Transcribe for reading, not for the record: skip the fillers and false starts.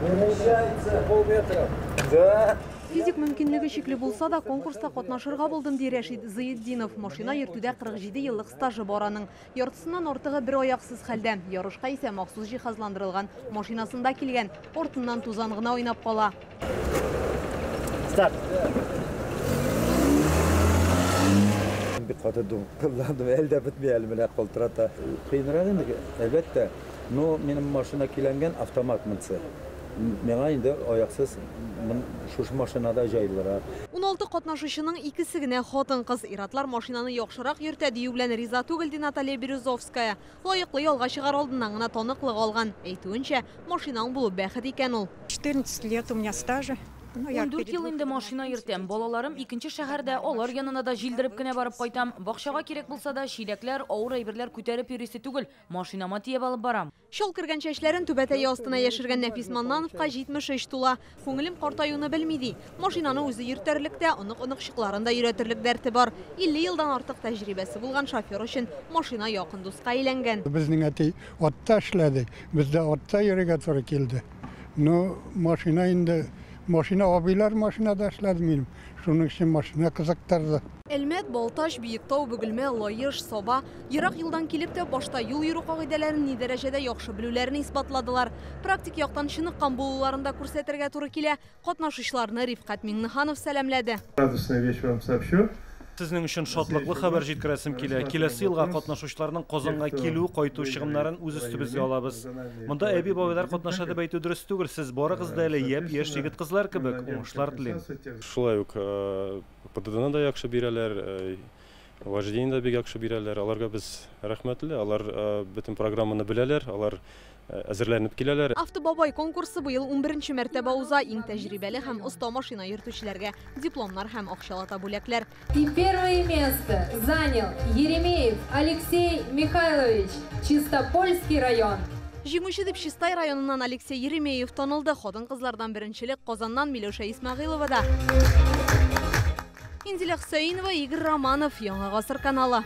Вмещается полметра. Да. Физик мөмкинлеге чикле булса да, конкурста катнашырга булдым, ди Рәшит Зыетдинов. Машина йөртүдә 47 еллык стажы бар аның. Яртысыннан артыгы бер аяксыз хәлдә. Ярышка исә махсус җиһазландырылган машинасында килгән. Артыннан тузан гына уйнап кала. Старт. Бик каты дулкынландым, әле дә бетми әле менә калтырата. Кыенрак инде, әлбәттә. Но минем машина көйләнгән автомат монысы. Миңа инде аяксыз шушы машинада җайлырак. 16 катнашучының икесе генә хатын-кыз. Ир-атлар машинаны яхшырак йөртә дию белән риза түгел, ди Наталья Бирюзовская. Лаеклы ялга чыгар алдыннан гына таныклык алган. Әйтүенчә, машинаң булу бәхет икән ул. 14 лет у меня стажа. 14 ел инде машина йөртәм. Балаларым икенче шәһәрдә, алар янына да җилдереп кенә барып кайтам. Бакчага кирәк булса да, чиләкләр, авыр әйберләр күтәреп йөрисе түгел, машинама тиеп алып барам. Чал кергән чәчләрен түбәтәе астына яшергән Нәфис Маннановка 73 тула. Күңелем картаюны белми ди. Машинаны үзе йөртәрлек тә, онык-оныкчыкларын да өйрәтерлек дәрте бар. 50 елдан артык тәҗрибәсе булган шофер өчен машина якын дуска әйләнгән. Безнең әти атта эшләде, бездә атта йөрергә туры килде. Но машина инде, машина абыйлар машинада эшләде минем. Шуның өчен машина кызыктырды. Әлмәт, Балтач, Биектау, Бөгелмә, Лаеш, Саба ерак юлдан килеп тә башта юл йөрү кагыйдәләрен ни дәрәҗәдә яхшы белүләрен исбатладылар. Практик яктан чыныккан булуларын да күрсәтергә туры килә. Катнашучыларны Рифкать Миңнеханов сәламләде. Радостную вещь вам сообщу. Сезнең өчен шатлыклы хәбәр җиткерәсем килә. Киләсе елга катнашучыларның Казанга килү, кайту чыгымнарын үз өстебезгә алабыз. Монда әби-бабайлар катнаша дип әйтү дөрес түгел. Сез барыгыз да әле япь-яшь егет-кызлар кебек. Уңышлар телим. Шулай ук ПДДны да яхшы бирәләр, вождение да бик яхшы бирәләр. Аларга без рәхмәтле. Алар бөтен программаны беләләр, алар әзерләнеп киләләр. Автобабай конкурсы быел 11 мәртәбә уза. Иң тәҗрибәле һәм оста машина йөртүчеләргә дипломнар һәм акчалата бүләкләр. И первое место занял Еремеев Алексей Михайлович, Чистопольский район. Җиңүче дип Чистай районыннан Алексей Еремеев танылды. Хатын-кызлардан беренчелек Казаннан Миләүшә Исмәгыйлова да. Инзилә Хөсәенова, Игорь Романов, Яңа Гасыр каналы.